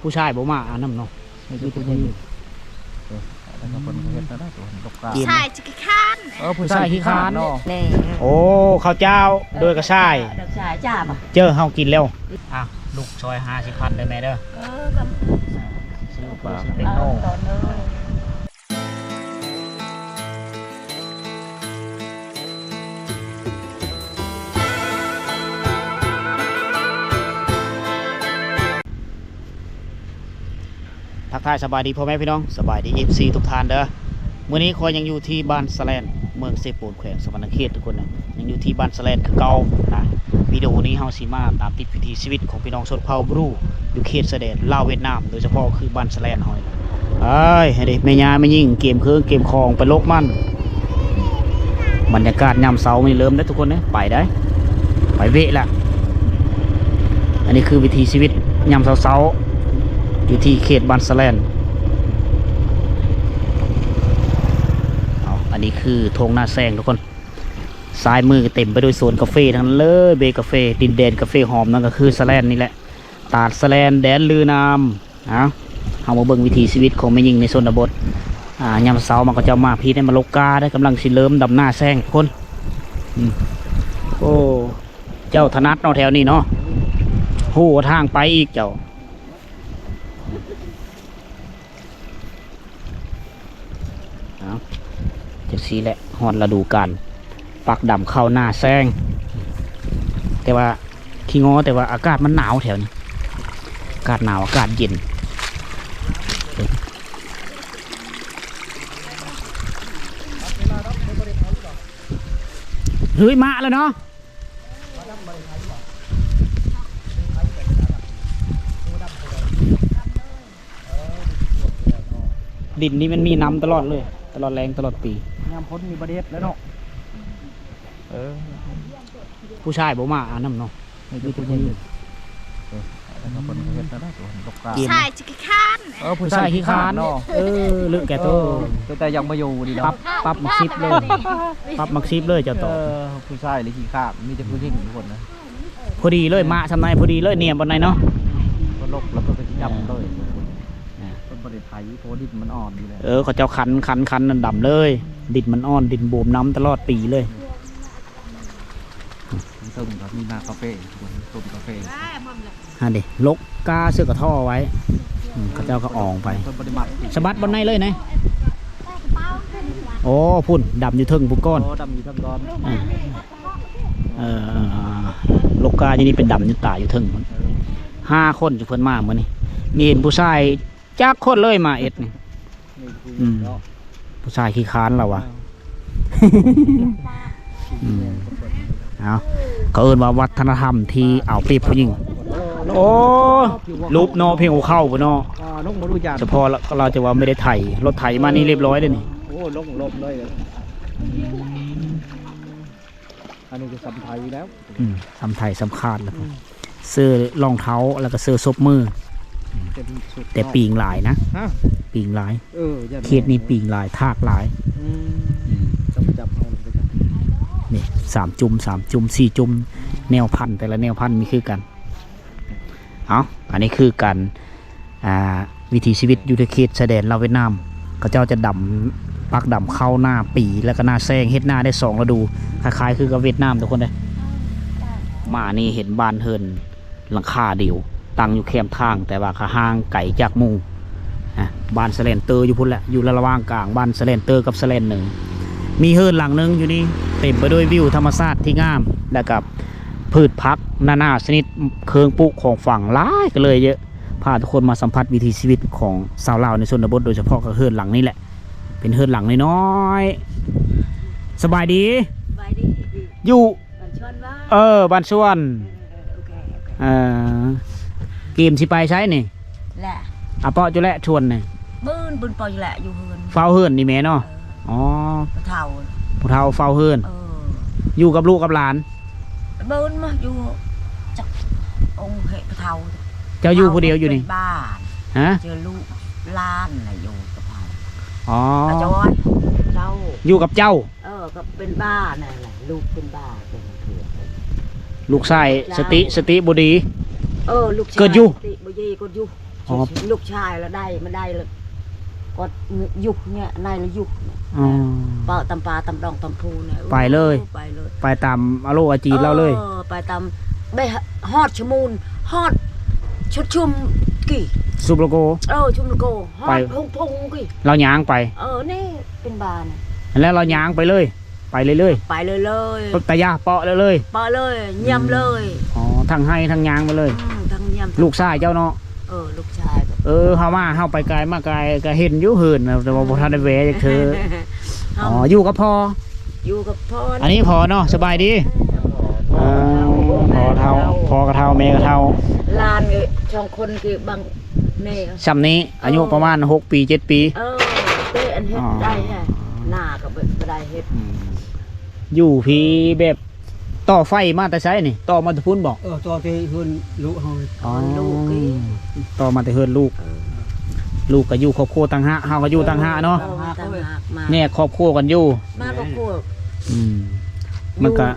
ຜູ້ຊາຍບໍ່ມາອາບນ້ຳເນາະ ມີແຕ່ຜູ້ຍິງ. ເອີ ແລ້ວກໍເພິ່ນເຮັດແນວໃດຕົວ ຕົກກາ ຜູ້ຊາຍຂີ້ຄ້ານ ເອີ ຜູ້ຊາຍຂີ້ຄ້ານເນາະ. ໂອ້ ເຂົ້າຈ້າວໂດຍກະຊາຍ ເຈົ້າ ເຮົາກິນແລ້ວ. ອ່ະ ລູກຊ່ອຍຫ້າສິບພັນເດີແມ່ເດີ. ເອີ ກະ ຊື້ປາ ຊື້ເປັນໂນ. ທັກທາຍສະບາຍດີພໍ່ແມ່ພີ່ນ້ອງ ສະບາຍດີ ເອັຟຊີ ທຸກທ່ານເດີ. ມື້ນີ້ຂ້ອຍຍັງຢູ່ທີ່ບ້ານສະແລນ ເມືອງເຊໂປນ ແຂວງສະຫວັນນະເຂດ ທຸກຄົນນະ ຍັງຢູ່ທີ່ບ້ານສະແລນຄືເກົ່ານະ. ວິດີໂອນີ້ເຮົາຊິມາຕາມຕິດວິຖີຊີວິດຂອງພີ່ນ້ອງຊົນເຜົ່າບຣູ ຢູ່ເຂດຊາຍແດນລາວຫວຽດນາມ ໂດຍສະເພາະຄືບ້ານສະແລນເຮົານີ້. ເອີຍ ເຮັດເດ້ ແມ່ຍ່າແມ່ຍິງ ກຽມເຄື່ອງກຽມຂອງໄປລົກມັນ. ບັນຍາກາດຍາມເຊົ້ານີ້ເລີ່ມໄດ້ທຸກຄົນເດ້ ໄປໄດ້ ໄປເວະລະ. ອັນນີ້ຄືວິຖີຊີວິດຍາມເຊົ້າໆ ຢູ່ທີ່ເຂດບ້ານສະແລນ. ເອົາ ອັນນີ້ຄືທົ່ງນາແຊງທຸກຄົນ ຊ້າຍມືເຕັມໄປດ້ວຍສວນກາເຟທັງນັ້ນເລີຍ ເບກາເຟ ດິນແດນກາເຟຫອມ ນັ້ນກໍຄືສະແລນນີ້ແຫຼະ ຕາດສະແລນ ແດນລືນາມ. ເອົາ ເຮົາມາເບິ່ງວິຖີຊີວິດຂອງແມ່ຍິງໃນຊົນນະບົດ. ອ່າ ຍາມເຊົ້າມາເຂົາເຈົ້າມາພີ້ໄດ້ມາລົກກາໄດ້ ກຳລັງຊິເລີ່ມດຳນາແຊງຄົນ. ອືມ ໂອ້ ເຈົ້າຖະໜັດເນາະແຖວນີ້ເນາະ ຮູ້ທາງໄປອີກເຈົ້າ. ເອົາ ຈັ່ງຊີ້ແຫຼະ ຮອດລະດູການປັກດຳເຂົ້ານາແຊງ ແຕ່ວ່າຂີ້ງໍ ແຕ່ວ່າອາກາດມັນໜາວແຖວນີ້ ອາກາດໜາວ ອາກາດເຢັນ. ເຮີ້ຍ ມາແລ້ວເນາະ. ດິນນີ້ມັນມີນ້ຳຕະຫຼອດເລີຍ ຕະຫຼອດແລ້ງຕະຫຼອດປີ. ຍາມຝົນນີ້ບໍ່ໄດ້ເຮັດແລ້ວເນາະ. ເອີ ຜູ້ຊາຍບໍ່ມາອາບນ້ຳເນາະ ມີແຕ່ຜູ້ຍິງ. ເອີ ແລ້ວກໍເພິ່ນເຮັດແນວໃດຕົວ ຕົກກາ ຜູ້ຊາຍຂີ້ຄ້ານ. ເອີ ຜູ້ຊາຍຂີ້ຄ້ານເນາະ. ເອີ ເລີະແກ່ໂຕ ເອີ ເປັນຕາຢາກມາຢູ່ດີເນາະ. ປັບ ປັບໝາກສິບເລີຍ ປັບໝາກສິບເລີຍເຈົ້າຕອບ. ເອີ ຜູ້ຊາຍເລີຍຂີ້ຄ້ານ ມີແຕ່ຜູ້ຍິງທຸກຄົນນະ. ພໍດີເລີຍ ມາຊ່ຳໃດ ພໍດີເລີຍ ແນມບ່ອນໃດເນາະ. ເພິ່ນລົກແລ້ວເພິ່ນກໍຊິດຳເລີຍ. ເພິ່ນບໍ່ໄດ້ໄຖ ເພາະວ່າດິນມັນອ່ອນຢູ່ແລ້ວ. ເອີ ເຂົາເຈົ້າຂັນ ຂັນ ຂັນນັ້ນດຳເລີຍ ດິນມັນອ່ອນ ດິນບວມນ້ຳຕະຫຼອດປີເລີຍ. ເທິງກໍມີນາກາເຟ ຕົ້ນກາເຟ. ຫັ້ນເດ ລົກກາເສືອກະທໍ້ໄວ້. ອືມ ເຂົາເຈົ້າກໍອອງໄປ ສະບັດບ່ອນໃນເລີຍນະ. ໂອ້ ພຸ້ນ ດຳຢູ່ເທິງພຸ້ນກ່ອນ. ອໍ ດຳຢູ່ເທິງກ່ອນ. ເອີ ເອີ ລົກກາຢູ່ນີ້ ໄປດຳຢູ່ຕາຢູ່ເທິງພຸ້ນ. ຫ້າຄົນ ເພິ່ນມາມື້ນີ້ ມີເຫັນຜູ້ຊາຍຈັກຄົນເລີຍມາເອັດນີ້. ອືມ ຜູ້ຊາຍຂີ້ຄ້ານລາວວ່າ. ເອີ ອືມ ເອົາ ເຂົາເອີ້ນວ່າວັດທະນະທຳທີ່ເອົາປຽບຜູ້ຍິງ. ໂອ້ ຮູບເນາະ ເພງຫົວເຂົ່າພຸ້ນເນາະ. ສະເພາະລາວຈະວ່າໄມ່ໄດ້ໄຖ ລົດໄຖມານີ້ລຽບຮ້ອຍເດ້ນີ້. ໂອ້ ລົງລົບເລີຍ. ອັນນີ້ຄືສຳໄທແລ້ວ. ອືມ ສຳໄທສຳຄາດແລ້ວ. ອືມ ເສື້ອລອງເທົ້າ ແລ້ວກໍເສື້ອສົບມື. ອືມ ແຕ່ປີງຫຼາຍນະ. ຮະ ປີງຫຼາຍ. ເອີ ເຂດນີ້ປີງຫຼາຍ ທາກຫຼາຍ. ອືມ ອືມ ຈັບ ຈັບເອົາ ນີ້ ສາມຈຸ່ມ ສາມຈຸ່ມ ສີ່ຈຸ່ມ ແນວພັນ ແຕ່ລະແນວພັນມີຄືກັນ. ເອົາ ອັນນີ້ຄືການ ອ່າ ວິຖີຊີວິດຢູ່ໃນເຂດຊາຍແດນລາວຫວຽດນາມ ເຂົາເຈົ້າຈະດຳ ປັກດຳເຂົ້ານາປີ ແລ້ວກໍນາແຊງ ເຮັດນາໄດ້ສອງລະດູ ຄ້າຍໆຄືກັບຫວຽດນາມທຸກຄົນເດ້. ມານີ້ເຫັນບ້ານເຮືອນຫຼັງຄາດຽວ ຕັ້ງຢູ່ແຄມທາງ ແຕ່ວ່າກໍຫ່າງໄກຈາກໝູ່. ອ່າ ບ້ານສະແລນເຕີຢູ່ພຸ້ນແຫຼະ ຢູ່ລະຫວ່າງກາງບ້ານສະແລນເຕີກັບສະແລນເໜີ. ມີເຮືອນຫຼັງໜຶ່ງຢູ່ນີ້ ເຕັມໄປດ້ວຍວິວທຳມະຊາດທີ່ງາມ ແລ້ວກໍພືດຜັກນານາຊະນິດ ເຄື່ອງປູກຂອງຝັງຫຼາຍ ກໍເລີຍເຍາະ. ພາທຸກຄົນມາສຳຜັດວິຖີຊີວິດຂອງຊາວລາວໃນຊົນນະບົດ ໂດຍສະເພາະກໍເຮືອນຫຼັງນີ້ແຫຼະ ເປັນເຮືອນຫຼັງນ້ອຍໆ. ສະບາຍດີ. ສະບາຍດີ. ຢູ່ ບ້ານຊວນບໍ່? ເອີ ບ້ານຊວນ. ເອີ ໂອເຄ ໂອເຄ. ເອີ ກຽມຊິໄປໃສນີ້? ແລະ ອາເປາະຈຸແລະ ຊວນນີ້ ບືນ ບືນເປົາຢູ່ແຫຼະ ຢູ່ເຮືອນ ເຝົ້າເຮືອນນີ້ແມ່ເນາະ. ເອີ ອໍ ຜູ້ເຖົ້າ ຜູ້ເຖົ້າເຝົ້າເຮືອນ. ເອີ ຢູ່ກັບລູກກັບຫຼານ. ບືນມາຢູ່ຈັກອົງເຫະ ຜູ້ເຖົ້າ. ເຈົ້າຢູ່ຜູ້ດຽວຢູ່ນີ້? ເປັນບ້ານ. ຮະ? ເຈີລູກຫຼານນະຢູ່ກັບເຮົາ. ອໍ ອາຈອຍ ເຈົ້າ ຢູ່ກັບເຈົ້າ. ເອີ ກໍເປັນບ້ານັ້ນແຫຼະ ລູກເປັນບ້າເປັນເຂືອນ. ລູກຊາຍສະຕິ ສະຕິບໍ່ດີ. ເອີ ລູກຊາຍ ເກີດຢູ່ ສະຕິບໍ່ດີ ເກີດຢູ່. ອໍ ລູກຊາຍລະໄດ້ ມາໄດ້ລະ ກໍຍຸກເນຍ ໄດ້ລະຍຸກເນຍ ອໍ ເປົ່າຕຳປາຕຳດອງຕຳພູເນຍ ໄປເລີຍ ໂອ້ ໄປເລີຍ ໄປຕາມອາໂລອາຈີນລາວເລີຍ ເອີ ໄປຕາມ ໄດ້ຮອດຊະມູນ ຮອດຊຸດຊຸມກີ້ ຊຸມລະໂກ ເອີ ຊຸມລະໂກ ຮອດ ໄປ ຫົງພົງກີ້ ລາວຍ່າງໄປ ເອີ ນີ້ເປັນບ້ານ ແລ້ວລາວຍ່າງໄປເລີຍ ໄປເລື້ອຍໆ ໄປເລື້ອຍໆ ຕາຢາເປາະເລີຍ ເປາະເລີຍ ຢ້ຽມເລີຍ ອໍ ທັງໄຮ່ທັງຍ່າງໄປເລີຍ ອືມ ທັງຢ້ຽມ ລູກຊາຍເຈົ້າເນາະ ເອີ ລູກຊາຍ ເອີ ເຮົາມາ ເຮົາໄປກາຍມາກາຍກໍເຫັນຢູ່ເຮືອນ ແຕ່ວ່າບໍ່ທັນໄດ້ແວະຈັກເທື່ອ ອໍ ຢູ່ກັບພໍ່ ຢູ່ກັບພໍ່ ອັນນີ້ພໍ່ເນາະ ສະບາຍດີ ເອີ ພໍ່ເຖົ້າ ພໍ່ກໍເຖົ້າ ແມ່ກໍເຖົ້າ ຫຼານສອງຄົນທີ່ບັງ ແມ່ຊ່ຳນີ້ ອາຍຸປະມານຫົກປີ ເຈັດປີ ເອີ ເຕະອັນເຮັດໄດ້ແທ້ ໜ້າກໍບໍ່ ບໍ່ໄດ້ເຮັດ ອືມ ຢູ່ພີ້ແບບ ຕໍ່ໄຟມາແຕ່ໃສນີ້? ຕໍ່ມາແຕ່ພຸ້ນບໍ? ເອີ ຕໍ່ແຕ່ເຮືອນລູກເຮົາ ອໍ ລູກນີ້ ຕໍ່ມາແຕ່ເຮືອນລູກ ເອີ ລູກກໍຢູ່ຄອບຄົວຕ່າງຫາກ ເຮົາກໍຢູ່ຕ່າງຫາກເນາະ ເອີ ຕ່າງຫາກມາ ແຍກຄອບຄົວກັນຢູ່ ມາຄອບຄົວ ອືມ ຢູ່ ມັນກໍ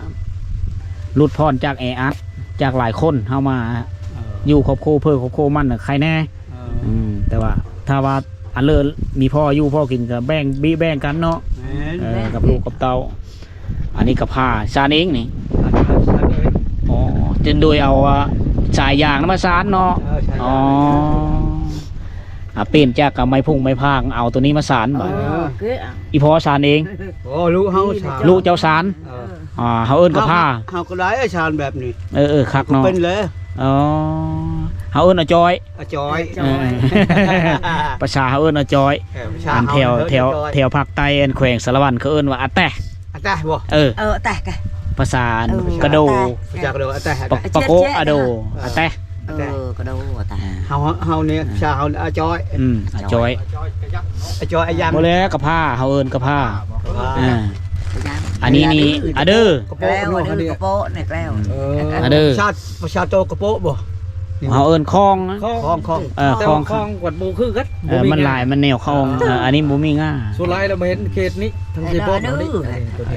ຫຼຸດຜ່ອນຈາກແອອັດ ຈາກຫຼາຍຄົນ ເຮົາມາ ເອີ ຢູ່ຄອບຄົວເພິ່ນຄອບຄົວມັນນະ ໄຄແນ່ ເອີ ອືມ ແຕ່ວ່າຖ້າວ່າອັນເລີມີພໍຢູ່ພໍກິນກໍແບ່ງ ບີແບ່ງກັນເນາະ ແມ່ນ ເອີ ກັບລູກກັບເຕົ້າ ອັນນີ້ກໍຜ້າສານເອງນີ້ ອໍ ຈຶ່ງໂດຍເອົາ ອາ ສາຍຢາງນຳມາສານເນາະ ເອີ ສາຍຢາງ ອໍ ອາ ປ່ຽນຈາກກັບໄມ້ພຸງໄມ້ພາງ ເອົາໂຕນີ້ມາສານ ເອີ ບາດນີ້ ເອີ ອີ່ພໍ່ສານເອງ ໂອ້ ລູກເຮົາສານ ລູກເຈົ້າສານ ເອີ ອາ ເຮົາເອີ້ນກັບຜ້າ ເຮົາກໍໄດ້ສານແບບນີ້ ເອີ ເອີ ຄັກເນາະ ເປັນແລ້ວ ອໍ ເຮົາເອີ້ນອາຈອຍ ອາຈອຍ ເອີ ພາສາເຮົາເອີ້ນອາຈອຍ ເອີ ພາສາ ອັນແຖວ ເຮົາເອີ້ນ ແຖວ ອາຈອຍ ແຖວພາກໃຕ້ ອັນແຂວງສາລະວັນ ເຂົາເອີ້ນວ່າອາແຕະ ອາແຕະບໍ? ເອີ ເອີ ອາແຕະ ພາສາ ເອີ ກະໂດ ພາສາກະໂດ ອາແຕະ ປະ ປະໂກະ ອາໂດ ອາແຕະ ອາແຕະ ເອີ ກະໂດ ອາແຕະ ເຮົາ ເຮົານີ້ ພາສາເຮົາອາຈອຍ ອືມ ອາຈອຍ ອາຈອຍ ອາຍັງ ບໍ່ແລ້ວ ກະພ້າ ເຮົາເອີ້ນກະພ້າ ກະພ້າ ອ່າ ອັນນີ້ນີ້ ອາເດີ ກະໂປະ ແກ້ວ ອາເດີ ກະໂປະ ແນ່ແກ້ວ ເອີ ອາເດີ ພາສາ ພາສາໂຕກະໂປະບໍ? ເຮົາເອີ້ນຄອງ ຄອງ ຄອງ ເອີ ແຕ່ວ່າຄອງ ຄອງກວດບໍ່ຄືກັນ ເອີ ບໍ່ມີ ມັນຫຼາຍ ງາ ມັນແນວຄອງ ເອີ ເອີ ອັນນີ້ບໍ່ມີງາ ສ່ວນຫຼາຍແລ້ວມາເຫັນເຂດນີ້ ທາງເຊໂປນເຮົານີ້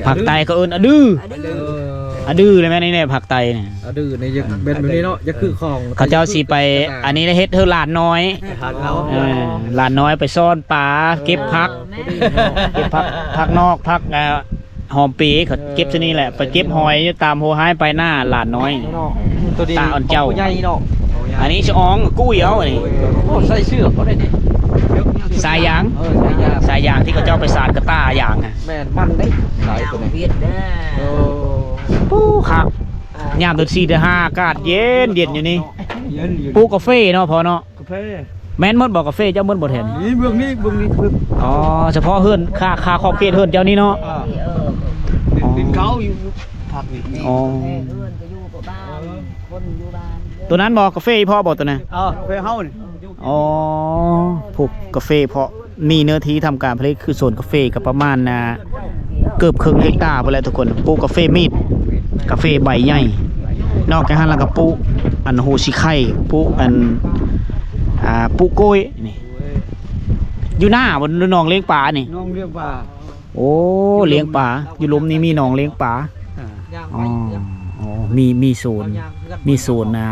ພາກໃຕ້ເຂົາເອີ້ນອະດື ອະດື ເອີ ອະດືແລ້ວແມ່ນນີ້ແຫຼະ ພາກໃຕ້ນີ້ ອະດືນີ້ຢາກ ອ່າ ແມ່ນແບບນີ້ເນາະ ຢາກຄືຄອງ ເຂົາເຈົ້າຊິໄປ ອັນນີ້ເຮັດເຮືອນຫຼານນ້ອຍ ເອີ ຫຼານນ້ອຍໄປຊ້ອນປາ ເກັບຜັກ ເອີ ເກັບຜັກ ຜັກນອກ ຜັກ ອ່າ ຫອມເປ ເຂົາເກັບຊະນີ້ແຫຼະ ເອີ ໄປເກັບຫອຍຢູ່ຕາມຫົວໄຮ່ໄປໜ້າຫຼານນ້ອຍ ຕາອ່ອນເຈົ້າ ໃຫຍ່ເນາະ ອັນນີ້ສະອອງກຸ້ຍເອົາອັນນີ້ ໂອ້ ໃສ່ເຊືອກເອົາໄດ້ນີ້ ສາຍຢາງ ເອີ ສາຍຢາງ ສາຍຢາງທີ່ເຂົາເຈົ້າໄປສານກະຕ່າຢາງ ແມ່ນມັນເດ້ ສາຍໂຕນີ້ ໂອ້ ໂອ້ ຄັກ ຍາມເດືອນສີ່ເດືອນຫ້າ ອາກາດເຢັນໆຢູ່ນີ້ ເຢັນຢູ່ ປູກກາເຟເນາະພໍ່ເນາະ ກາເຟ ແມ່ນໝົດບໍ່ ກາເຟເຈົ້າໝົດບໍ່ແຖວນີ້? ນີ້ເບື້ອງນີ້ ເບື້ອງນີ້ ອໍ ສະເພາະເຮືອນ ຄາ ຄາຂອບເຂດເຮືອນເຈົ້ານີ້ເນາະ ເອີ ອໍ ດິນເຂົາຢູ່ພາກນີ້ ອໍ ເອີ ຄົນຢູ່ບ້ານ ໂຕນັ້ນບໍ່ ກາເຟອີ່ພໍ່ບໍ່ໂຕນັ້ນ? ເອີ ກາເຟເຮົານີ້ ອໍ ຜູກກາເຟເພາະ ມີເນື້ອທີ່ທຳການຜະລິດຄືສວນກາເຟກໍປະມານ ອ່າ ເກືອບເຄິ່ງເຮັກຕາພຸ້ນແຫຼະທຸກຄົນ ປູກກາເຟມີດ ກາເຟໃບໃຫຍ່ ນອກຈາກຫັ້ນແລ້ວກໍປູກອັນໂຮຊິໄຄ ປູກອັນ ອ່າ ປູກກ້ວຍນີ້ ຢູ່ນາບໍ່ ໜອງລ້ຽງປານີ້? ໜອງລ້ຽງປາ ໂອ້ ລ້ຽງປາ ຢູ່ລຸ່ມນີ້ມີໜອງລ້ຽງປາ ອ່າ ອໍ ອໍ ມີ ມີສວນ ມີສວນ ອ່າ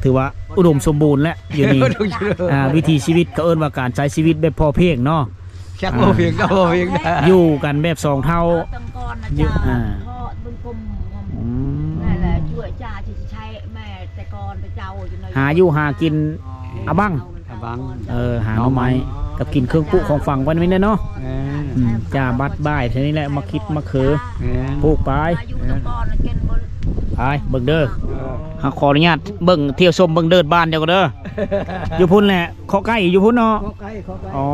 ຖືວ່າອຸດົມສົມບູນແຫຼະຢູ່ນີ້ ອຸດົມສົມບູນ ອ່າ ວິຖີຊີວິດ ເຂົາເອີ້ນວ່າການໃຊ້ຊີວິດແບບພໍພຽງເນາະ ຈັກພໍພຽງກໍພໍພຽງ ຢູ່ກັນແບບສອງເຜົ່າ ຢູ່ ອ່າ ອືມ ນັ້ນແຫຼະ ຫາຢູ່ຫາກິນ ອາບັງ ອາບັງ ເອີ ຫາໜໍ່ໄມ້ ກັບກິນເຄື່ອງປຸຂອງຝັງໄວ້ນີ້ແຫຼະເນາະ ເອີ ອືມ ຈ້າບັດບ່າຍເທົ່ານີ້ແຫຼະ ໝາກຂິດໝາກເຂີ ແມ່ນ ປູກໄປ ໄປເບິ່ງເດີ ເອີ ເຮົາຂໍອະນຸຍາດເບິ່ງ ທ່ຽວຊົມເບິ່ງເດີດບ້ານເຈົ້າກໍເດີ ຢູ່ພຸ້ນແຫຼະ ເຄາະໄກ່ຢູ່ພຸ້ນເນາະ ເຄາະໄກ່ ເຄາະໄກ່ ອໍ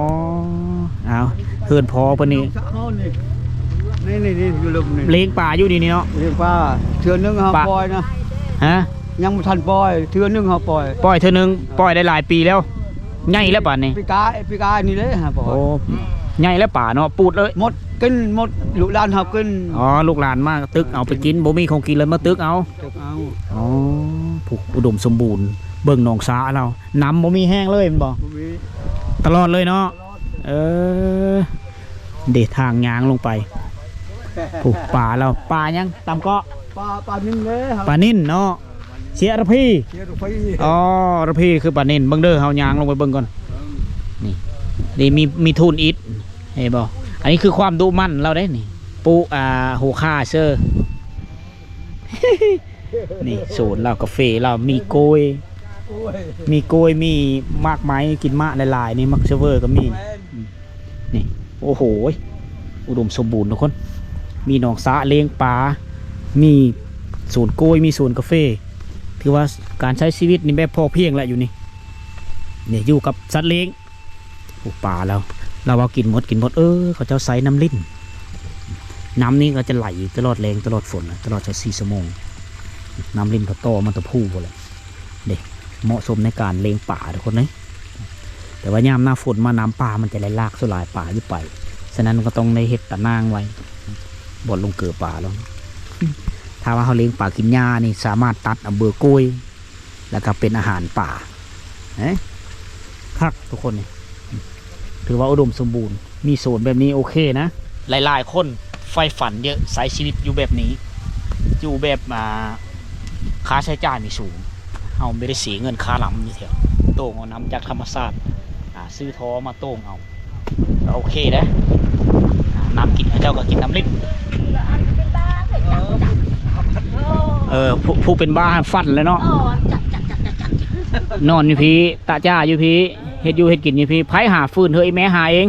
ອ້າວ ເຮືອນພໍ່ເພິ່ນນີ້ ນີ້ ນີ້ ນີ້ ຢູ່ລຸ່ມນີ້ ລ້ຽງປາຢູ່ນີ້ ນີ້ເນາະ ລ້ຽງປາ ເທື່ອໜຶ່ງເຮົາປ່ອຍນະ ຮະ ຍັງບໍ່ທັນປ່ອຍ ເທື່ອໜຶ່ງເຮົາປ່ອຍ ປ່ອຍເທື່ອໜຶ່ງ ເອີ ປ່ອຍໄດ້ຫຼາຍປີແລ້ວ ໃຫຍ່ແລ້ວປານນີ້ ປີກາຍ ປີກາຍນີ້ເດ້ ໂອ້ ໃຫຍ່ແລ້ວປາເນາະ ປູດເລີຍ ໝົດກິນໝົດ ລູກຫຼານເຮົາກິນ ອໍ ລູກຫຼານມາຕຶກເອົາໄປກິນ ບໍ່ມີຂອງກິນເລີຍ ມາຕຶກເອົາ ຕຶກເອົາ ອໍ ຜູ້ອຸດົມສົມບູນ ເບິ່ງໜອງສາລາວ ນ້ຳບໍ່ມີແຫ້ງເລີຍແມ່ນບໍ່? ບໍ່ມີ ຕະຫຼອດເລີຍເນາະ ເອີ ເດ ທາງຍ່າງລົງໄປ ຜູ້ປາລາວ ປາຫຍັງ? ຕຳເກາະ ປາ ປານິນເດ້ ປານິນເນາະ ເຊຍລະພີ ເຊຍລະພີ ອໍ ລະພີຄືປານິນ. ເບິ່ງເດີ ເຮົາຍ່າງລົງໄປເບິ່ງກ່ອນ. ນີ້ ນີ້ມີ ມີທູນອິດ ເຫັນບໍ່? ອັນນີ້ຄືຄວາມດຸໝັ່ນລາວເດ້ນີ້ ປູກ ອ່າ ຫົວຂ່າເຊີ. ນີ້ສວນລາວ ກາເຟລາວ ມີກ້ວຍ ມີກ້ວຍ ມີໝາກໄມ້ ກິນໝາກຫຼາຍໆ ນີ້ ໝາກເຊີເວີກໍມີ. ນີ້ ໂອ້ໂຫ ອຸດົມສົມບູນທຸກຄົນ ມີໜອງສະລ້ຽງປາ ມີສວນກ້ວຍ ມີສວນກາເຟ. ຖືວ່າການໃຊ້ຊີວິດນີ້ແບບພໍພຽງແຫຼະຢູ່ນີ້. ນີ້ຢູ່ກັບສັດລ້ຽງ. ໂອ້ ປາລາວ ລາວວ່າກິນໝົດ ກິນໝົດ. ເອີ ເຂົາເຈົ້າໃຊ້ນ້ຳລິ້ນ ນ້ຳນີ້ກໍຈະໄຫຼຕະຫຼອດແລງ ຕະຫຼອດຝົນ ຕະຫຼອດຊາວສີ່ຊົ່ວໂມງ. ນ້ຳລິ້ນເຂົາຕໍ່ມາແຕ່ພູພຸ້ນແຫຼະ. ເດ້ ເໝາະສົມໃນການລ້ຽງປາທຸກຄົນເອີຍ. ແຕ່ວ່າຍາມໜ້າຝົນມາ ນ້ຳປ່າມັນຈະໄຫຼຫຼາກສ່ວນຫຼາຍ ປາຢູ່ໄປ. ສະນັ້ນກໍຕ້ອງໄດ້ເຮັດຕາໜ່າງໄວ້ ບ່ອນລົງເກີປາລົງ. ຖ້າວ່າເຮົາລ້ຽງປາກິນຫຍ້ານີ້ ສາມາດຕັດເອົາເບີກ້ວຍ ແລ້ວກໍເປັນອາຫານປາ. ເອີ ຄັກທຸກຄົນນີ້ ຖືວ່າອຸດົມສົມບູນ. ມີສວນແບບນີ້ໂອເຄນະ. ຫຼາຍໆຄົນໃຝ່ຝັນເຢີະ ໃຊ້ຊີວິດຢູ່ແບບນີ້ ຢູ່ແບບ ອ່າ ຄ່າໃຊ້ຈ່າຍມີສູງ. ເຮົາບໍ່ໄດ້ເສຍເງິນຄ່ານ້ຳຢູ່ແຖວ ໂຕ່ງເອົານ້ຳຈາກທຳມະຊາດ ອ່າ ຊື້ທໍ່ມາໂຕ່ງເອົາ ກໍໂອເຄເດ້. ນ້ຳກິນ ເຂົາເຈົ້າກໍກິນນ້ຳລິ້ນ. ເອີ ຜູ້ ຜູ້ເປັນບ້າຝັນແຫຼະເນາະ ນອນຢູ່ພີ້ ຕະຈ້າຢູ່ພີ້ ເຮັດຢູ່ເຮັດກິນຢູ່ພີ້. ໃຜຫາຟືນເຮີ້ຍ ອີ່ແມ່ຫາເອງ.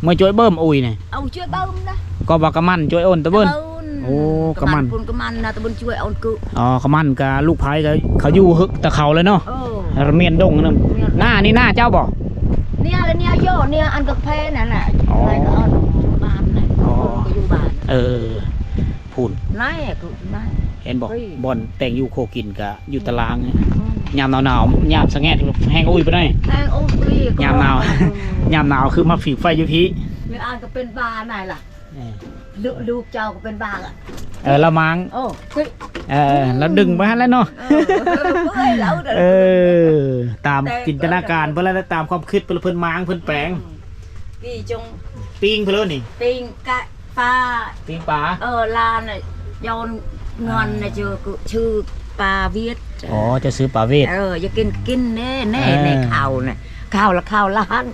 ເມື່ອຈວຍເບິ່ມອຸຍນີ້ ເອົາຈວຍເບິ່ມນະ ກໍວ່າກະໝັ້ນຈວຍໂອນຕະເບິ່ນ. ໂອ້ ກະໝັ້ນ ກະໝັ້ນພຸ້ນ ກະໝັ້ນນະ ຕະເບິ່ນຈວຍໂອນກຶ ອໍ ກະໝັ້ນກະລູກໃຜກະເຂົາຢູ່ຮຶກຕະເຂົາເລີຍເນາະ. ເອີ ລະແມ່ນດົງນະ. ນານີ້ນາເຈົ້າບໍ່? ເນຍລະເນຍໂຍ ເນຍອັນກະແຟນັ້ນແຫຼະ. ອໍ ໃຜກໍເອົາບ້ານນະ ເອີ ພຸ້ນ ນາຍ ເຫັນບໍ່? ບ່ອນແຕ່ງຢູ່ຄົວກິນກະຢູ່ຕາລາງ. ອືມ ຍາມໜາວໆ ຍາມສະແງດແຮງອຸຍປານໃດ? ແຮງອຸຍ ຍາມໜາວ ເອີ ຍາມໜາວຄືມາຜິງໄຟຢູ່ພີ້. ແມ່ອານກໍເປັນບ້ານາຍລະ ເອີ ລູກ ລູກເຈົ້າກໍເປັນບ້າລະ. ເອີ ລະມັງ ໂອ້ ເອີ ລະດຶງໄປຫັ້ນແຫຼະເນາະ. ເອີ ເອີ ຕາມຈິນຕະນາການເພິ່ນລະ ຕາມຄວາມຄິດເພິ່ນລະ ເພິ່ນມ້າງ ເພິ່ນແປງ. ອືມ ປີຈົງ ປີ້ງເພິ່ນໂລດນີ້ ປີ້ງກະ ປາ ປີ້ງປາ. ເອີ ຫຼານນະ ຍ້ອນເງິນນະ ອ່າ ຈະຊື້ປາຫວຽດ. ອໍ ຈະຊື້ປາຫວຽດ. ເອີ ຢາກກິນກິນແນ່ ແນ່ ເອີ ແນ່ ເຂົ້ານະ ເຂົ້າລະເຂົ້າຫຼານ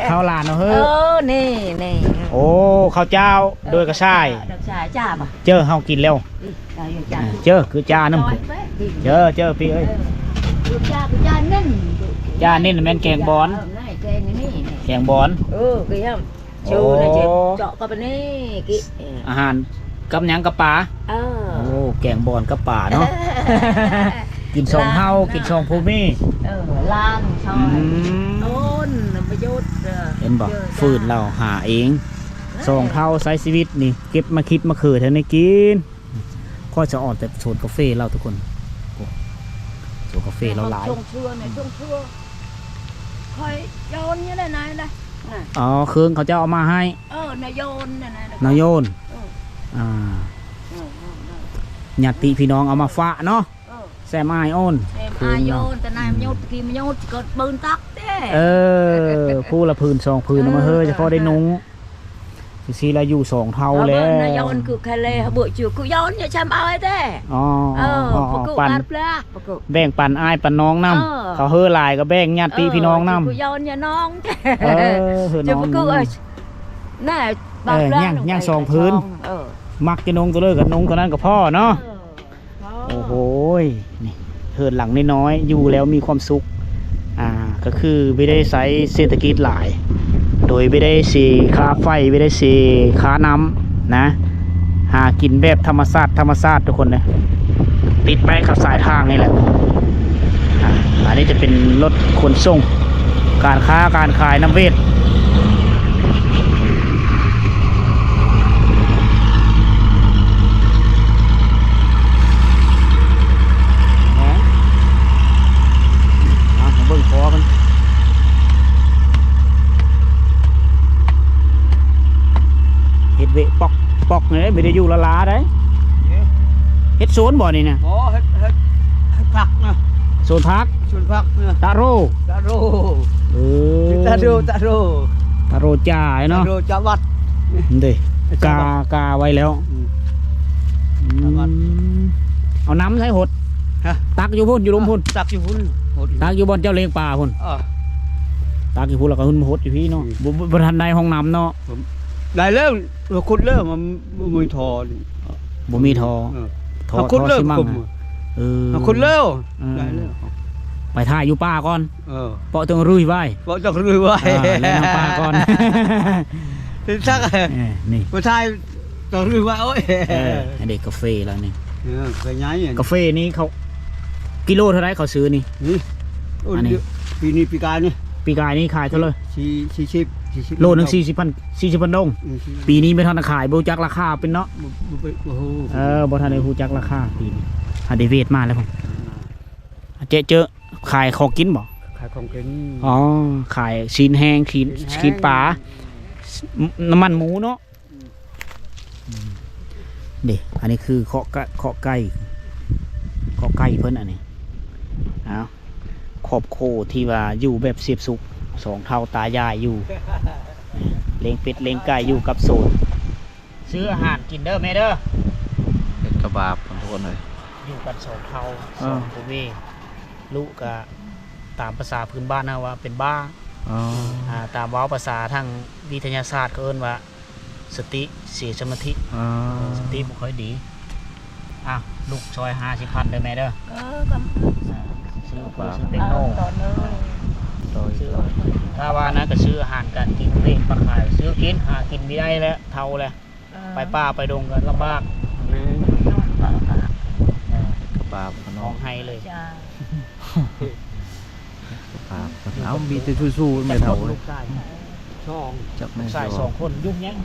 ເຂົ້າຫຼານເນາະເຮີ້ຍ. ເອີ ນີ້ ນີ້ ໂອ້ ເຂົ້າເຈົ້າ ເອີ ໂດຍກະຊາຍ ເອີ ໂດຍກະຊາຍ ຈ້າບໍ່? ເຈີ ເຮົາກິນແລ້ວ. ເອີ ເຈີ ຄືຈ້ານຳ ຈ້າ ຈ້າ ພີ່ເອີຍ ເອີ ຄືຈ້າ ຄືຈ້າເນັ້ນ ຈ້າເນັ້ນແມ່ນແກງບອນ ເອີ ແກງນີ້ ແກງບອນ ເອີ ຄືຍາມ ໂອ້ ໂຊນະ ເຈາະເຂົ້າໄປນີ້ ກິ ອາຫານກັບຫຍັງ ກັບປາ? ເອີ ໂອ້ ແກງບອນກັບປາເນາະ ກິນສອງເຮົາ ກິນສອງຜູ້ມີ ເອີ ລ້າງຊອຍ ອືມ ໂດນປະໂຫຍດ ເອີ ເຫັນບໍ່? ເຈີ ຝືນລາວຫາເອງ ເອີ ສອງເທົ່າໃຊ້ຊີວິດນີ້ ເກັບມາຄິດມາເຂີເທົ່ານີ້ກິນ. ຂ້ອຍສະອອນແຕ່ສວນກາເຟລາວທຸກຄົນ ໂອ້ ສວນກາເຟລາວຫຼາຍ ຊ່ວງເທື່ອນີ້ ຊ່ວງເທື່ອ ຂ້ອຍໂຍນຢູ່ໃນນັ້ນນະ ອໍ ເຄື່ອງເຂົາເຈົ້າເອົາມາໃຫ້ ເອີ ນາໂຍນນັ້ນນະ ນາໂຍນ ເອີ ອ່າ ເອີ ເອີ ເອີ ຍາດຕິພີ່ນ້ອງເອົາມາຝາກເນາະ ເອີ ແຊມອາຍໂອນ ແຊມອາຍໂອນ ແຕ່ນາຍມະຍຸດ ກີມະຍຸດກໍບືນຕັກເດ້ ເອີ ຜູ້ລະຜືນສອງຜືນເອົາມາເຮີ້ຍ ເອີ ສະເພາະໄດ້ນຸ່ງ ຈັ່ງຊີ້ລະຢູ່ສອງເທົ່າແລ້ວ ນາຍອນຄືແຄເລ ເບີກຊື່ ກູຢອນຍາແຊມອາຍແທ້ ອໍ ເອີ ອໍ ປະກຸ ປັນ ແບ່ງປັນອ້າຍປັນນ້ອງນຳ ເອີ ເຂົາເຮີ້ຫຼາຍກໍແບ່ງຍາດຕິ ເອີ ພີ່ນ້ອງນຳ ກູຢອນຍານ້ອງ ເອີ ເຮີ້ນ້ອງ ນະ ເອີ ຍັງ ຍັງສອງຜືນ ເອີ ມັກຈະນຸ່ງຕົວໃດກໍນຸ່ງຕົວນັ້ນກໍພໍເນາະ ເອີ ໂອ້ໂຫ ນີ້ເຮືອນຫຼັງນ້ອຍໆ ຢູ່ແລ້ວມີຄວາມສຸກ ອ່າ ກໍຄືບໍ່ໄດ້ໃຊ້ເສດຖະກິດຫຼາຍ ໂດຍບໍ່ໄດ້ເສຍຄ່າໄຟ ບໍ່ໄດ້ເສຍຄ່ານ້ຳນະ ຫາກິນແບບທຳມະຊາດ ທຳມະຊາດທຸກຄົນເດີ ຕິດໄປກັບສາຍທາງນີ້ແຫຼະ ອ່າ ອັນນີ້ຈະເປັນລົດຂົນສົ່ງ ການຄ້າການຂາຍນ້ຳເວດ ເອົາ ມາເບິ່ງຄໍເພິ່ນ ເຮັດເວະປອກປອກນີ້ເດ້ ບໍ່ໄດ້ຢູ່ລະລາເດ້ ເອີ ເຮັດສວນບໍ່ນີ້ນະ? ບໍ່ ເຮັດ ເຮັດ ເຮັດຜັກນະ ສວນຜັກ ສວນຜັກນະ ຕາໂຣ ຕາໂຣ ເອີ ຕາໂຣ ຕາໂຣ ຕາໂຣຈ່າເນາະ ຕາໂຣຈ້າວັດ ເດ້ ກາ ກາໄວ້ແລ້ວ ອືມ ອືມ ເອົານ້ຳໃສ່ຫົດ ຮະ ຕັກຢູ່ພຸ້ນ ຢູ່ລຸ່ມພຸ້ນ ຕັກຢູ່ພຸ້ນ ຕັກຢູ່ບ່ອນເຈົ້າລ້ຽງປາພຸ້ນ. ເອີ ຕັກຢູ່ພຸ້ນ ແລ້ວກໍຫຸ້ນມາຫົດຢູ່ພີ້ເນາະ. ອືມ ບໍ່ ບໍ່ ບໍ່ທັນໄດ້ຮ່ອງນ້ຳເນາະ. ໄດ້ແລ້ວ ຂຸດແລ້ວ ມັນບໍ່ມີທໍ່. ບໍ່ມີທໍ່. ເອີ ທໍ່ ເຮົາຂຸດແລ້ວ ທໍ່ຊີມັງ. ເອີ ເຮົາຂຸດແລ້ວ. ເອີ ໄດ້ແລ້ວ ໄປຖ້າຢູ່ປ່າກ່ອນ. ເອີ ເປາະຈັ່ງລຸຍໄວ້ ເປາະຈັ່ງລຸຍໄວ້. ເອີ ແລ່ນທາງປ່າກ່ອນ ເປັນສັກ. ເອີ ນີ້ ໄປຖ້າ ຕ້ອງລືມວ່າ ໂອ້ຍ ເອີ ອັນນີ້ກາເຟລາວນີ້. ເອີ ກາເຟໃຫຍ່ ກາເຟນີ້ເຂົາກິໂລເທົ່າໃດເຂົາຊື້ນີ້? ນີ້ ໂອ້ ອັນນີ້ ປີນີ້ ປີກາຍນີ້ ປີກາຍນີ້ຂາຍເທົ່າໃດ? ສີ່ ສີ່ສິບ ສີ່ສິບ ໂລໜຶ່ງສີ່ສິບພັນ ສີ່ສິບພັນດົງ. ອືມ ປີນີ້ບໍ່ທັນຂາຍ ບໍ່ຮູ້ຈັກລາຄາເປັນເນາະ. ບໍ່ ບໍ່ ບໍ່ຮູ້. ເອີ ບໍ່ທັນໄດ້ຮູ້ຈັກລາຄາປີນີ້. ຫາໄດ້ເວດມາແລ້ວ ອ່າ ເຈະເຈີ ຂາຍຂອງກິນບໍ່? ຂາຍຂອງກິນ. ອໍ ຂາຍຊີ້ນແຫ້ງ ຊີ້ນ ຊີ້ນປາ ນ້ຳມັນໝູເນາະ. ອືມ ເດ້ ອັນນີ້ຄືເຄາະກະ ເຄາະໄກ່ ເຄາະໄກ່ເພິ່ນອັນນີ້. ເອົາ ຄອບຄົວທີ່ວ່າຢູ່ແບບສຽບສຸກ ສອງເຖົ້າຕາຍາຍຢູ່ ລ້ຽງເປັດລ້ຽງໄກ່ຢູ່ກັບສວນ. ຊື້ອາຫານກິນເດີແມ່ເດີ. ເປັດກະບາບ ທຸກຄົນເອີຍ ຢູ່ກັນສອງເຖົ້າ ເອີ ສອງຜົວເມຍ. ລູກກະຕາມພາສາພື້ນບ້ານເຮົາວ່າເປັນບ້າ. ອໍ ອ່າ ຕາມເວົ້າພາສາທາງວິທະຍາສາດເຂົາເອີ້ນວ່າ ສະຕິເສຍສະມາທິ. ອໍ ສະຕິບໍ່ຄ່ອຍດີ. ອ່ະ ລູກຊ່ອຍຫ້າສິບພັນເດີແມ່ເດີ. ເອີ ກຳ ອ່າ ຊື້ປູຊື້ເຕັງໂນ. ໂດຍ ຊື້ ໂດຍ ຖ້າວ່ານັ້ນກໍຊື້ອາຫານການກິນເລກມາຂາຍ ຊື້ກິນ ຫາກິນບໍ່ໄດ້ແລ້ວ ເຖົ້າແລ້ວ. ເອີ ໄປປ່າໄປດົງກໍລຳບາກ. ແມ່ນ ເອີ ບາບເນາະ ຮ້ອງໄຫ້ເລີຍ. ເຈົ້າ ບາບ ເອົາ ມີແຕ່ສູ້ໆ ແມ່ເຖົ້າເອີຍ. ລູກຊາຍສອງ ຈັກແມ່ນ ລູກຊາຍສອງຄົນ ຢູ່ຫຍັງ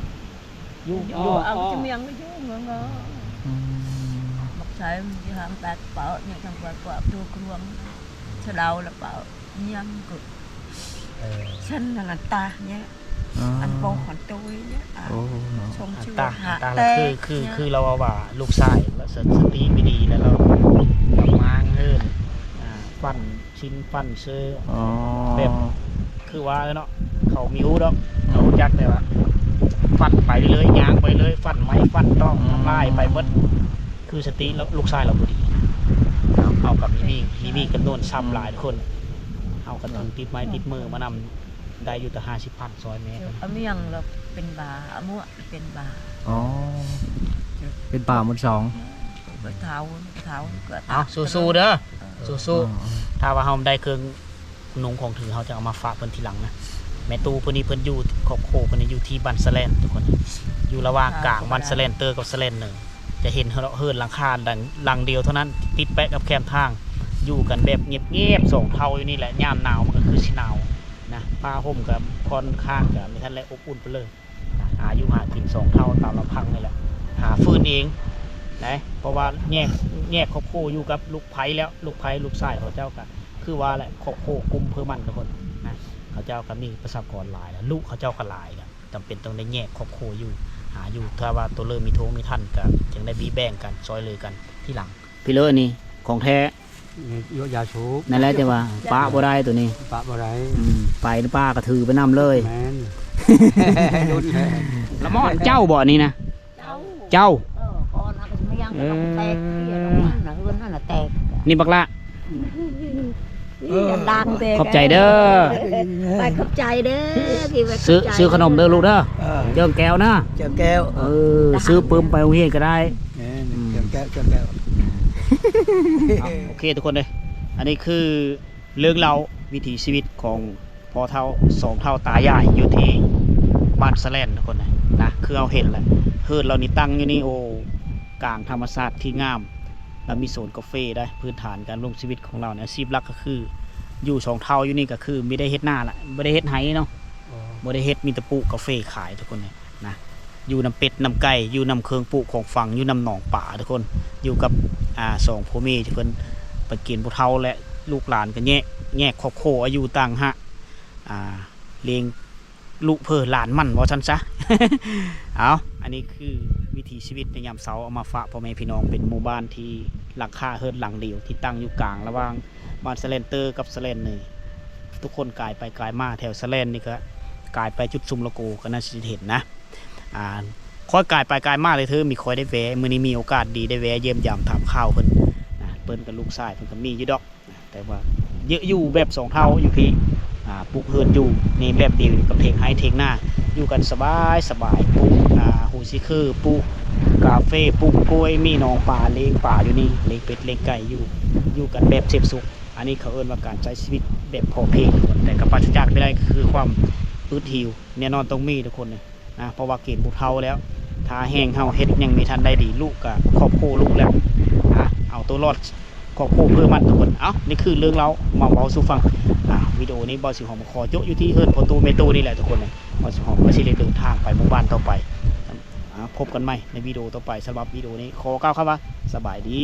ຢູ່ ຢູ່ ເອົາ ຢູ່ຈະມຽງ ຢູ່ເງີ. ອືມ ບັກຊາຍມັນຊິຫາມແປດເປົາະ ຍັງຈັງກວ່າກວ່າໂຕກລວງ ສະເດາລະເປົາ ຍັງກໍ ເອີ ຊັ້ນນັ້ນລະຕາເນຍ. ອໍ ອັນບໍ່ຂອງໂຕເນຍ ໂອ້ ເນາະ ຊົມຊື່ ຕາ ຫາ ຕາ ແຕ ຄື ຄື ຄືລາວເວົ້າວ່າລູກຊາຍລະສະ ສະຕິບໍ່ດີ ແລ້ວລາວກຳມາງເຮີນ ອ່າ ຟັນຊິນຟັນເຊີ. ອໍ ແບບຄືວ່າເນາະ ເຂົາມີຮູ້ດອກ ເຂົາຮູ້ຈັກ ແຕ່ວ່າຟັນໄປເລື້ອຍ ຍ່າງໄປເລື້ອຍ ຟັນໄມ້ຟັນຕອກ ອືມ ທຳລາຍໄປໝົດ. ຄືສະຕິລາວ ລູກຊາຍລາວບໍ່ດີ ເຮົາກໍມີໜີ້ ມີໜີ້ຈຳນວນຊ້ຳຫຼາຍຄົນ ເຮົາກໍຖືຕິດໄມ້ຕິດມືມານຳ ໄດ້ຢູ່ແຕ່ຫ້າສິບພັນ ຊ່ອຍແມ່ເພິ່ນ. ອາມຽງລະເປັນບ້າ ອາມົວເປັນບ້າ. ອໍ ເປັນບ້າໝົດສອງ ເຖົ້າ ເຖົ້າກໍ ເອົາ ສູ້ໆເດີ ເອີ ສູ້ໆ. ຖ້າວ່າເຮົາໄດ້ເຄື່ອງນຸ່ງຂອງຖື ເຮົາຈະເອົາມາຝາກເພິ່ນທີຫຼັງນະ. ແມ່ຕູ້ເພິ່ນນີ້ ເພິ່ນຢູ່ ຄອບຄົວເພິ່ນນີ້ຢູ່ທີ່ບ້ານສະແລນ ທຸກຄົນ ຢູ່ລະຫວ່າງກາງບ້ານສະແລນເຕີກັບສະແລນເນີ. ຈະເຫັນເຮືອນຫຼັງຄາຫຼັງ ຫຼັງດຽວເທົ່ານັ້ນ ຕິດແປະກັບແຄມທາງ ຢູ່ກັນແບບງຽບໆ ສອງເຖົ້າຢູ່ນີ້ແຫຼະ. ຍາມໜາວມັນກໍຄືຊິໜາວນະ ຜ້າຫົ່ມກໍຂ້ອນຂ້າງຈະບໍ່ທັນໄດ້ອົບອຸ່ນປານໃດ. ຫາຢູ່ຫາກິນສອງເຖົ້າຕາມລຳພັງນີ້ແຫຼະ ຫາຟື້ນເອງນະ ເພາະວ່າແຍກ ແຍກຄອບຄົວຢູ່ກັບລູກໃພ້ແລ້ວ ລູກໃພ້ລູກຊາຍເຂົາເຈົ້າກໍຄືວ່າແຫຼະ ຄອບຄົວກຸ້ມເພິ່ນມັນທຸກຄົນນະ ເຂົາເຈົ້າກໍມີປະຊາກອນຫຼາຍແລ້ວ ລູກເຂົາເຈົ້າກໍຫຼາຍແລ້ວ ຈຳເປັນຕ້ອງໄດ້ແຍກຄອບຄົວຢູ່ ຫາຢູ່ ຖ້າວ່າໂຕເລີ່ມມີທົ່ງມີທັນກໍຈຶ່ງໄດ້ແບ່ງກັນ ຊ່ອຍເຫຼືອກັນທີຫຼັງ. ພີ່ເລີ ນີ້ຂອງແທ້ ນີ້ຢາສູບ ນັ້ນແຫຼະ ຈັ່ງວ່າປະບໍ່ໄດ້ໂຕນີ້ ປະບໍ່ໄດ້. ອືມ ໄປປ່າກໍຖືໄປນຳເລີຍ. ແມ່ນ ລຸ້ນແທ້. ລະໝອນເຈົ້າບໍ່ນີ້ນະ? ເຈົ້າ ເຈົ້າ. ເອີ ກ່ອນນະກໍຊິມາຍັງ ເອີ ກໍຕ້ອງແຕກ ເອີ ເຮືອນນັ້ນນະແຕກ. ນີ້ບັກລະ ເອີ ຂອບໃຈເດີ ໄປ ຂອບໃຈເດີ ທີ່ວ່າ ຊື້ ຂອບໃຈ ຊື້ຂະໜົມເດີລູກເດີ. ເອີ ເຈີແກ້ວນະ ເຈີແກ້ວ. ເອີ ຊື້ປຶ້ມໄປໂຮງຮຽນກໍໄດ້. ແມ່ນ ອືມ ເຈີແກ້ວ ເຈີແກ້ວ. ເອົາ ໂອເຄທຸກຄົນເດີ ອັນນີ້ຄືເລື່ອງລາວວິຖີຊີວິດຂອງພໍ່ເຖົ້າສອງເຖົ້າຕາຍາຍຢູ່ທີ່ບ້ານສະແລນ ທຸກຄົນນະ ນະ ຄືເຮົາເຫັນແຫຼະ ເຮືອນລາວນີ້ຕັ້ງຢູ່ນີ້ ໂອ້ ກາງທຳມະຊາດທີ່ງາມ ລະມີສວນກາເຟໄດ໋. ພື້ນຖານການດຳລົງຊີວິດຂອງລາວນີ້ ອາຊີບຫຼັກກໍຄືຢູ່ສອງເຖົ້າຢູ່ນີ້ກໍຄືມີໄດ້ເຮັດນາລະ ບໍ່ໄດ້ເຮັດໄຮ່ເນາະ. ອໍ ບໍ່ໄດ້ເຮັດ ມີແຕ່ປູກກາເຟຂາຍທຸກຄົນເອີຍນະ. ຢູ່ນຳເປັດນຳໄກ່ ຢູ່ນຳເຄື່ອງປູກຂອງຝັງ ຢູ່ນຳໜອງປາທຸກຄົນ ຢູ່ກັບ ອ່າ ສອງຜົວເມຍທຸກຄົນ. ປະກິນຜູ້ເຖົ້າ ແລະ ລູກຫຼານກໍແຍກ ແຍກຄອບຄົວ ອາ ຢູ່ຕ່າງຫາກ ອ່າ ລ້ຽງ ລູກເພີຫຼານມັນ ວ່າຊັ້ນຊະ. ເອົາ ອັນນີ້ຄືວິຖີຊີວິດໃນຍາມເຊົ້າ ເອົາມາຝາກພໍ່ແມ່ພີ່ນ້ອງ. ເປັນໝູ່ບ້ານທີ່ຫຼັງຄາເຮືອນຫຼັງດຽວ ທີ່ຕັ້ງຢູ່ກາງລະຫວ່າງບ້ານສະແລນເຕີກັບສະແລນເນີ. ທຸກຄົນກາຍໄປກາຍມາແຖວສະແລນນີ້ ກະກາຍໄປຈຸດຊຸມລະໂກ ກໍໜ້າຊິເຫັນນະ. ອ່າ ຂ້ອຍກາຍໄປກາຍມາເລີຍເທີ ມີ ຂ້ອຍໄດ້ແວ່ ມື້ນີ້ມີໂອກາດດີໄດ້ແວ່ຢ້ຽມຢາມຖາມຂ່າວເພິ່ນນະ. ເພິ່ນກັບລູກຊາຍເພິ່ນກໍມີຢູ່ດອກ ແຕ່ວ່າເຍອະຢູ່ແບບສອງເທົ່າຢູ່ພີ້ ອ່າ ປຸກເຮືອນຢູ່ໃນແບບດຽວກັບເຖງໄຮ່ເຖງນາ ຢູ່ກັນສະບາຍໆ ປູກ ອ່າ ຫູຊິເຄີ ປູກກາເຟ ປູກກ້ວຍ ມີໜອງປາ ລ້ຽງປາຢູ່ນີ້ ລ້ຽງເປັດ ລ້ຽງໄກ່ຢູ່ ຢູ່ກັນແບບເສບສຸກ. ອັນນີ້ເຂົາເອີ້ນວ່າການໃຊ້ຊີວິດແບບພໍພຽງ ແຕ່ກໍປາສະຈາກໄປໄດ້ຄືຄວາມອຶດຫິວ ແນ່ນອນຕ້ອງມີທຸກຄົນເລີຍ ນະ ເພາະວ່າເກນຜູ້ເຖົ້າແລ້ວ ຖ້າແຮງເຮົາເຮັດຫຍັງມີທັນໄດ້ດີ ລູກກະຄອບຄົວລູກແລ້ວ ນະ ເອົາໂຕລອດຄອບຄົວເພື່ອມັນທຸກຄົນ. ເອົ້າ ນີ້ຄືເລື່ອງລາວມາເວົ້າສູ່ຟັງ. ອາ ວິດີໂອນີ້ບ່າວສີຫອມຂໍໂຈະຢູ່ທີ່ເຮືອນພໍ່ຕູ້ແມ່ຕູ້ນີ້ແຫຼະທຸກຄົນ. ບ່າວສີຫອມກໍຊິໄດ້ເດີນທາງໄປໝູ່ບ້ານຕໍ່ໄປ. ອາ ພົບກັນໃໝ່ໃນວິດີໂອຕໍ່ໄປ. ສຳລັບວິດີໂອນີ້ຂໍກ່າວຄຳວ່າສະບາຍດີ.